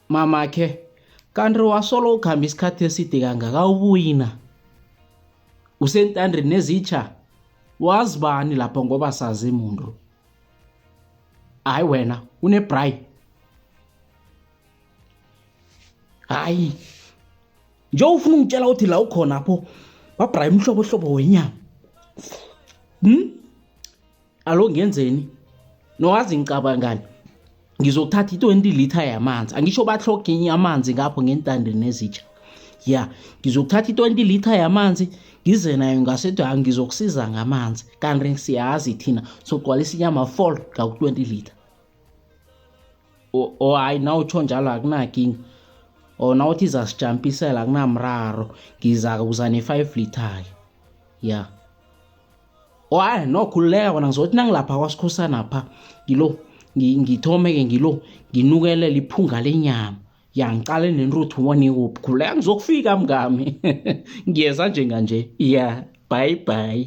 Mamakhe, kanti wasolo ukhamba isikhathi eside kangaka ubuyi na? Usentandeni nezitsha? Wazi bani lapho ngoba sazi muntu? Hayi wena, unebrayi. Hayi. Nje ufuna ungitshela ukuthi la ukhona apho babrayi umhlobohlobo wenyama. Alo ngenzeni? Nowazi ngicabangani? Ngizokuthatha i-20 litha yamanzi. Angisho batlhoga amanzi ngapho ngentandeni nezitsha. Ya, ngizokuthatha i-20 litha yamanzi ngize nayo ngasedwa ngizokusiza ngamanzi. Kanti siyazi thina sogcwalisa inyama fall ngaku-20 litha. O hayi nawutsho njalo akunakinga. O nawuthi izasijampisela akunamraro. Ngiza kuza ne-5 litha-ke. Ya. Oh hayi no khululeka wena ngizothi nangilapha kwaSikhosana pha ngilo ngithome-ke ngilo nginukelele iphunga lenyama ya ngiqale nenruthu ubone ikuphi khululeka ngizokufika mngami ngiyeza njenganje ya bye bye.